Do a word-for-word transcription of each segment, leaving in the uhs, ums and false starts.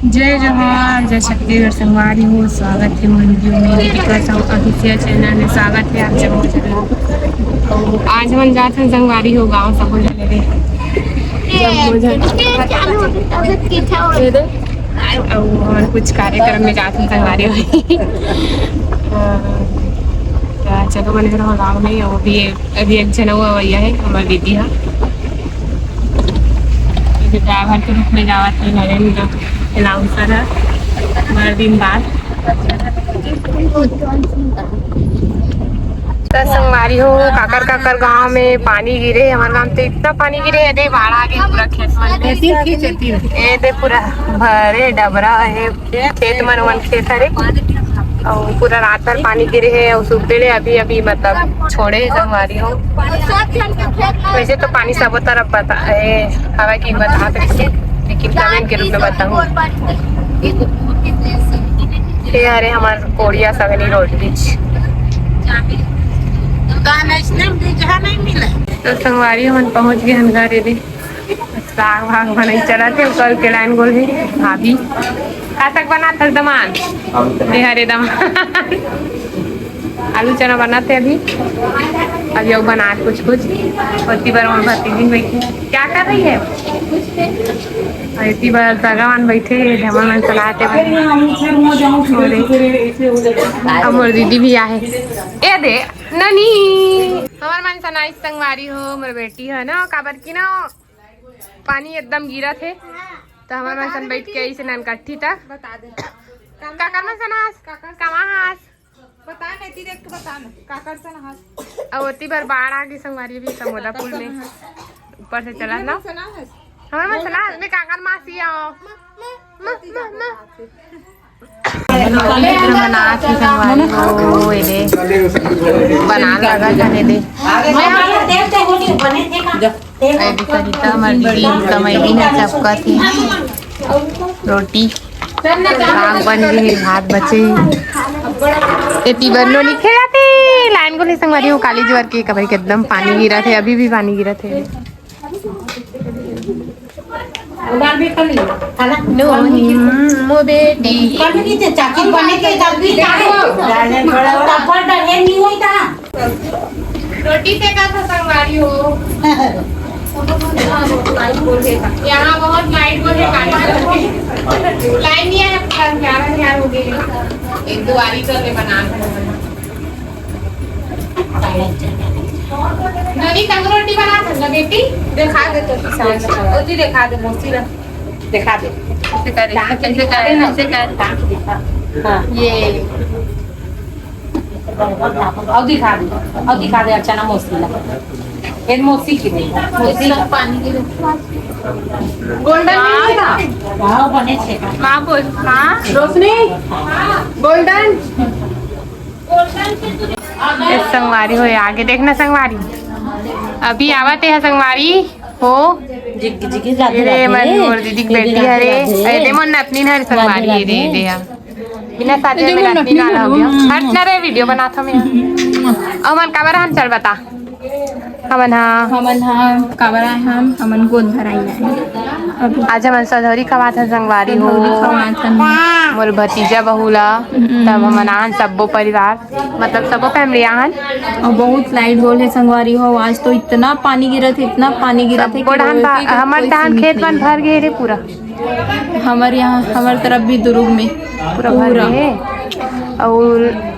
जय जोहार, जय छत्तीसगढ़ संगवारी हो, स्वागत हे मोर वीडियो में। दीपिका साहू ऑफिशियल चैनल में स्वागत हे आप जम्मो झन ला। आज हमन जात हन संगवारी हो गाँव सबो झन रे। जम्मो झन। अउ हमन कुछ कार्यक्रम में जात हन संगवारी हो। त चलो बने रहो गाँव में, अउ अभी अभी एक झन अउ अवइया हे, हमर दीदी ह। ड्राइवर के रूप में जावत हे नरेंद्र अनाउंसर ह, बड़ दिन बाद। त संगवारी हो, काकर काकर गांव में पानी गिरे, हमर गांव में तो इतना पानी गिरे, ये दे बाढ़ आ गे पूरा खेत मन में। ये दे पूरा भरे डबरा हे। खेत मन, मन खेत हरे, अउ पूरा रात भर पानी गिरे हे, अउ सुबह ले अभी, अभी मतलब छोड़े हे संगवारी हो। वैसे तो पानी सबो तरफ बता, ए, हवा की बता सकते, लेकिन कमेंट के रूप में बताऊँ। ये हरे हमार कोड़िया सगनी रोड बीच। तो संगवारी हमन पहुँच गे हन घर एदे। साग वाग बनई चलत हे, कल के लाइन गोल हे। भाभी का साग बनात हस दमान? ए हरे दमान। आलू चना बनात हे अभी। अभी अउ बना कुछ कुछ। ओती बर मोर भतीजी बैठी। क्या कर रही है? अउ एती बर सगा मन बैठे, धमन मन सलाते बैठे। अउ मोर दीदी भी आहे। ए दे, ननी। हमर मन सनाइस संगवारी हो, मोर बेटी है ना, काबर की ना पानी एकदम गिरत हे, त हमर मन सन बैठ के अइसे ननकट्ठी त बता दे। काकर मन सन हस? काकर कमा हस? बता ना, एती देख के बता ना, काकर सन हस? अउ ओती बर बाढ़ आ गे संगवारी भी समोदा पुल में। ऊपर से चला ना। सना हस? हमर मन सना हस, मैं काकर मासी आओ। मनात हे संगवारी हो, एदे। बना लगा जाने दे। ए दे सरिता, हमर दीदी कमैली न चपकत हे। रोटी, साग बन गे हे, भात बचे हे। एती बर नोनी खेलत हे। लाइन गोल हे संगवारी हो, काली जुवर के कबई के एकदम पानी गिरत हे, अभी भी पानी गिरत हे। उधार भी कर लियो। खाना? नो, मो बेटी। कर भी दीजिए, चाची बने के जल्दी काटो। पापड़ डरे नहीं होई था। रोटी से का था संगवारी हो? यहाँ बहुत लाइट बोल है, काली कलर की। लाइन नहीं है, प्यारा प्यारा हो गई। एक दुआरी कर ले बना। नवी तंग रोटी बना सकता बेटी। दिखा दे तो किसान को। ओती दिखा दे, मौसी ला। दिखा दे। ऐसे कर, ऐसे कर, ऐसे कर। हाँ। ये। अउ दिखा दे, अउ दिखा दे, अच्छा ना मौसी ला। ये मौसी की दे। मौसी ला। पानी की दे। गोल्डन नहीं था। वाह, बने छे। माँ बोल। हाँ। रोशनी। गोल्डन। ए संगवारी हो, आगे देखना संगवारी, अभी आवत हे संगवारी हो। जिग-, जिग जाते ये रे, जाते। मन मोर दीदी के ये बेटी जाते हरे। जाते। ए दे मोर नतनीन हरे संगवारी, ये दे, ये दे, हाँ। बिना साथे में नतनीन वाला हो गया। हट ना रे, वीडियो बनात हँव मैं। अउ मन काबर हन, चल बता। हमन हा। हमन हा, काबर आए हन? हमन गोद भराई आए हन। अभी आज हमन सधौरी खवात हन संगवारी हो। सधौरी खवात हन। मोर भतीजा बहू ला, हम्म। तब हमन आन सब्बो परिवार, मतलब सब्बो फैमिली आन। अउ बहुत लाइट गोल हे संगवारी हो, आज तो इतना पानी गिरत हे, इतना पानी गिरत हे सब्बो कि डहान वो बा-, एक हमर कोई डहान सीमित खेत मन नहीं हे। भर गे रे पूरा। हमर यहाँ, हमर तरफ भी दुरुग में पूरा भर पूरा। गे हे। अउ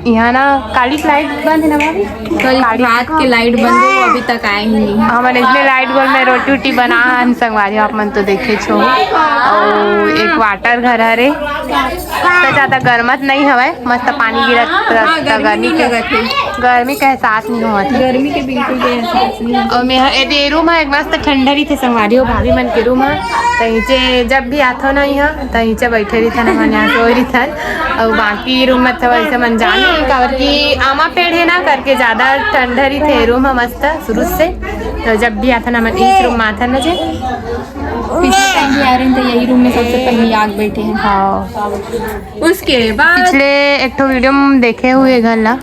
यहाँ ना काली के लाइट बंद हे ना भाभी? कल काली रात के लाइट बंद हे, वो अभी तक आए ही नहीं। हमन इसने लाइट गोल में रोटी उटी बनान संगवारी, आप मन तो देखे छो। अउ एक वाटर घर हरे, तो ज्यादा गरमत नहीं हवय, मस्त पानी गिरत हाँ, त गर्मी गर्मी नहीं के, लगत हे। गर्मी के एहसास नहीं होवत हे। गर्मी के बिल्कुल भी एहसास नहीं होवत। अउ मैं ह-, ए दे रूम ह एक मस्त ठंडा रहिथे संगवारी हो, भाभी मन के रूम ह। त इचे जब भी आथो ना इहाँ, त इचे बैठे रहिथन, हमन यहाँ सोए रहिथन। अउ बाकी रूम म तो वैसे मन जाने, काबर कि आमा पेड़ हे ना करके ज्यादा ठंडा रहिथे रूम ह मस्त शुरू से। तो जब भी आथन हमन इस रूम म आथन ना जे। पिछले टाइम भी आ रहे हैं तो यही रूम में सबसे पहले आग बैठे हैं। हाँ। उसके बाद पिछले एक ठो वीडियो में देखे हुए घर ला,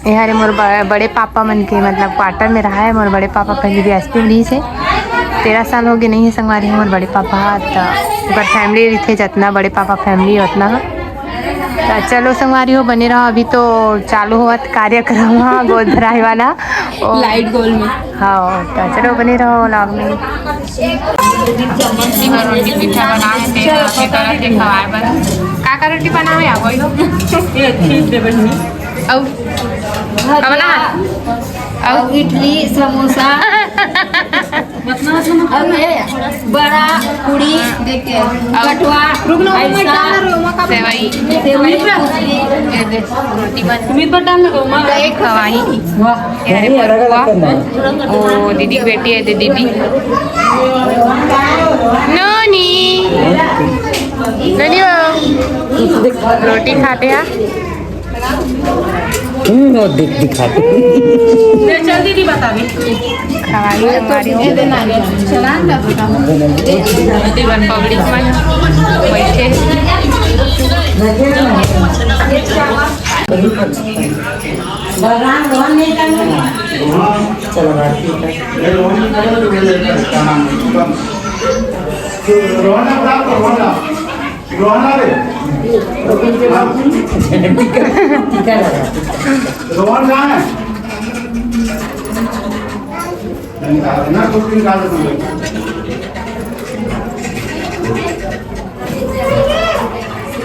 ये हरे मोर ब-, बड़े पापा मन के मतलब क्वार्टर में रहा है। मोर बड़े पापा पहले भी एसपी रहिस हे, तेरह साल हो गे नहीं हे संगवारी हो मोर बड़े पापा ह, त ओकर family रहिथे, जतना बड़े पापा family ओतना ह। त चलो संगवारी हो, बने रहो, अभी तो चालू होवत कार्यक्रम ह गोद भराए वाला। ओ, light गोल में। हाँ, त चलो बने रहो vlog में। रोटी पीठा बना के दे, दे, दे, दे, खवाए बर। का का रोटी बनावे आवो यो? ये अच्छी से बनी। अउ का बना? अउ इडली, समोसा। अउ ये बड़ा, पूड़ी, देख के, कटवा, रुक ना, सेवई। सेवई, पूड़ी। ये दे, रोटी बन। खवाई। वाह। ये हरे परकुआ। ओ, दीदी के बेटी हे, दे दीदी। नोनी। नोनी वो। रोटी खाते हैं। हम्म, वो दिख-, दिखाते। ले चल दीदी, बता दे। खवाई हमारी। पब्लिक मन बैठे। चलो, बात ठीक है। रोहन रे। टीका, टीका लगा। रोहन कहाँ है? नहीं, निकाल, ना, कुछ भी निकाल दो।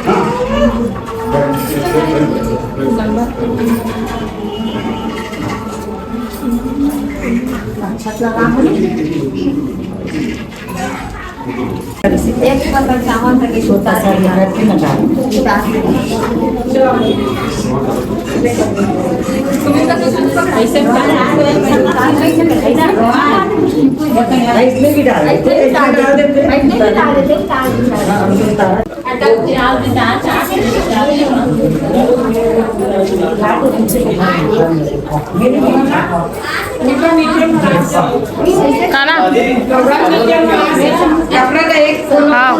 हाँ। एक पकड़ चावल करके छोटा सा निकाल के ना डालो। उतार दे। ऐसे इसमें भी डाल दे। ऐसे भी डाल दे। ऐसे भी डाल दे। हाँ, हम तो उतारा। काना? हाँ।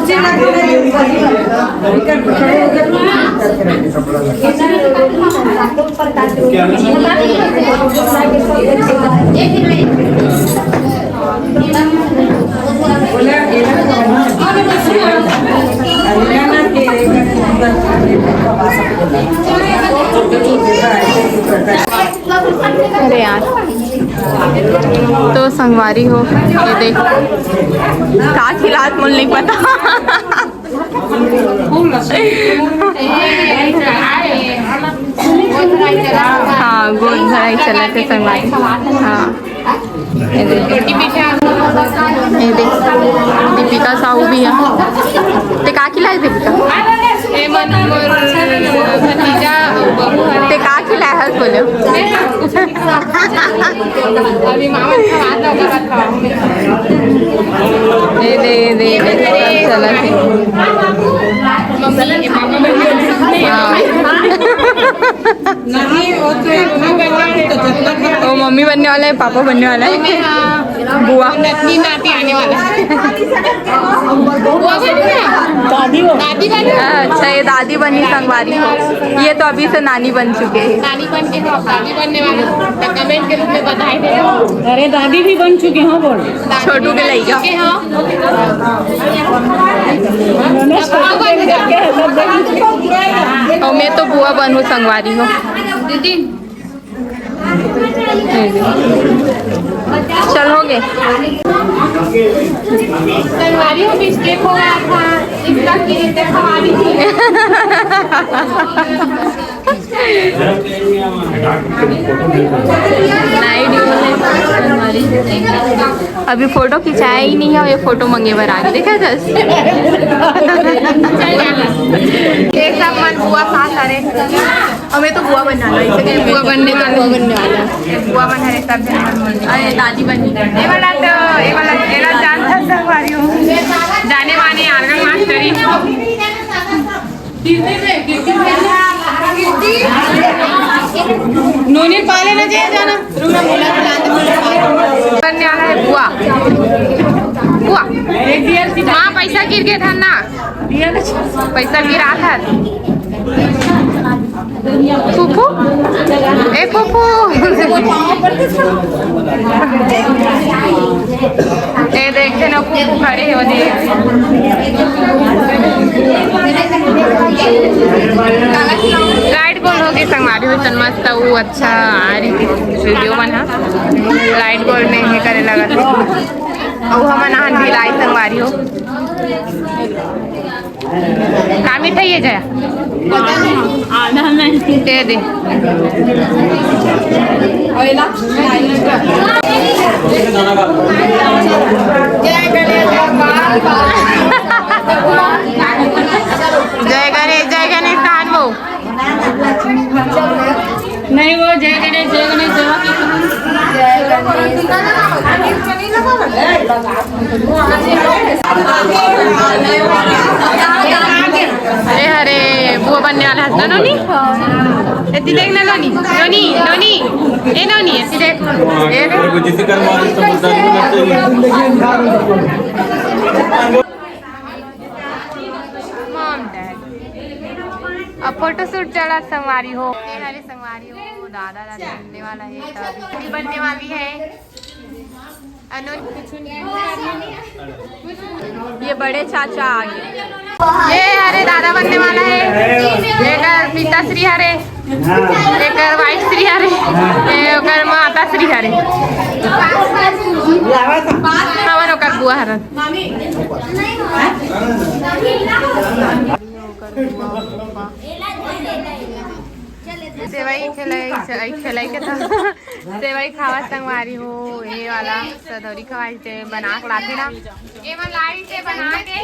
अरे यार, तो संगवारी हो, ये देख, का खिलात मोल नहीं पता। हाँ, गोद भराई चलत हे संगवारी। हाँ, ये देख। ये देख, दीपिका साहू भी है। ते का खिलाए दीपिका? ए मन मोर भतीजा, बहू हरे। ते का खिलाए हस बोलो? अभी मामा खवा दो, खवा दो। ये दे, ये दे, ये दे, चला थे। मम्मी, पापा बनने वाले हैं। हाँ। नहीं, वो तो वो मम्मी बनने वाला है, पापा बनने वाला है। बुआ। नतनी नाती आने वाला है। बुआ बन गया? दादी हो। दादी बन गया? अच्छा, ये दादी बनी संगवारी हो। ये तो अभी से नानी बन चुके हैं। नानी बन के हो, दादी बनने वाले हो। तो comment के रूप में बधाई दे दो। अरे, दादी भी बन चुके हो, बोल। दादी छोटू के बन लइका। चुके हो। उन्होंने छोटू के लइका है, सब देखिए। और मैं तो बुआ बनूँ संगवारी हो। दीदी, चल, हो गए। संगवारी हो, mistake हो गया था, इसका की रीते खवा दी थी। अभी फोटो खिंचाया ही नहीं है, ये फोटो मंगे बर आ गए, देखा जस। ये सब मन बुआ साथ आ रहे। हमें तो बुआ बनना है, इसे बुआ बनने का, बुआ बनने वाला है। बुआ बन रहे सब जन मन बोल रहे। अरे दादी बनी। ये वाला तो, ये वाला, ये वाला जानता था हमारी हूँ। जाने माने आर्गन मास्टरी। नोनी पाले ना जे जाना। रुक ना, बोला तो जानते बोला पाले। बनने वाला है बुआ। बुआ। माँ, पैसा गिर गया था ना। पैसा गिरा था। फूफू, ए फूफू। ए देख ना, फूफू खड़े हो दे। लाइट गोल हो गए संगवारी हो, तन मस्त वो अच्छा आ रही थी वीडियो बना। लाइट गोल में ये करे लगा था। और हमन आन भी लाई संगवारी हो। का मिठाई है जया? आधा में दे दे। जय गणेश, जय गणेश, कहान वो। नहीं, वो जय गणेश, जय गणेश, जय गणेश। ए हरे, बुआ बनने वाला है ना, नोनी? एती देख ना, नोनी, नोनी, नोनी, ए नोनी, एती देख। ए रे। Mom, Dad। अब फोटोशूट चला संगवारी हो। ए हरे संगवारी हो, दादा दादी बनने वाला है, दादी बनने वाली है। अनु, ये बड़े चाचा आ गए। ये हरे दादा बनने वाला है, एकर पिता श्री हरे, एकर वाइफ श्री हरे, ए, ओकर माता श्री हरे। हमन ओकर बुआ हरन। सेवई खिलाई, सेवई खिलाई के था। सेवई खावा संगवारी हो, ये वाला सधौरी खवाई से बना के लाथे ना। ये मन लाई से बना के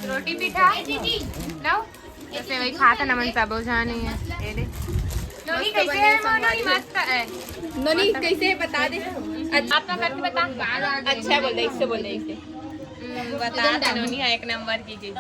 रोटी पीठा लाओ। तो सेवई खात ना मन सबो जाने है। ये दे। नोनी कैसे है? नोनी मस्त है। नोनी कैसे है बता दे। अच्छा, आप ना करके बता। अच्छा बोल दे, इससे बोल दे, इससे। हम्म, बता दे, नोनी है एक नंबर की चीज।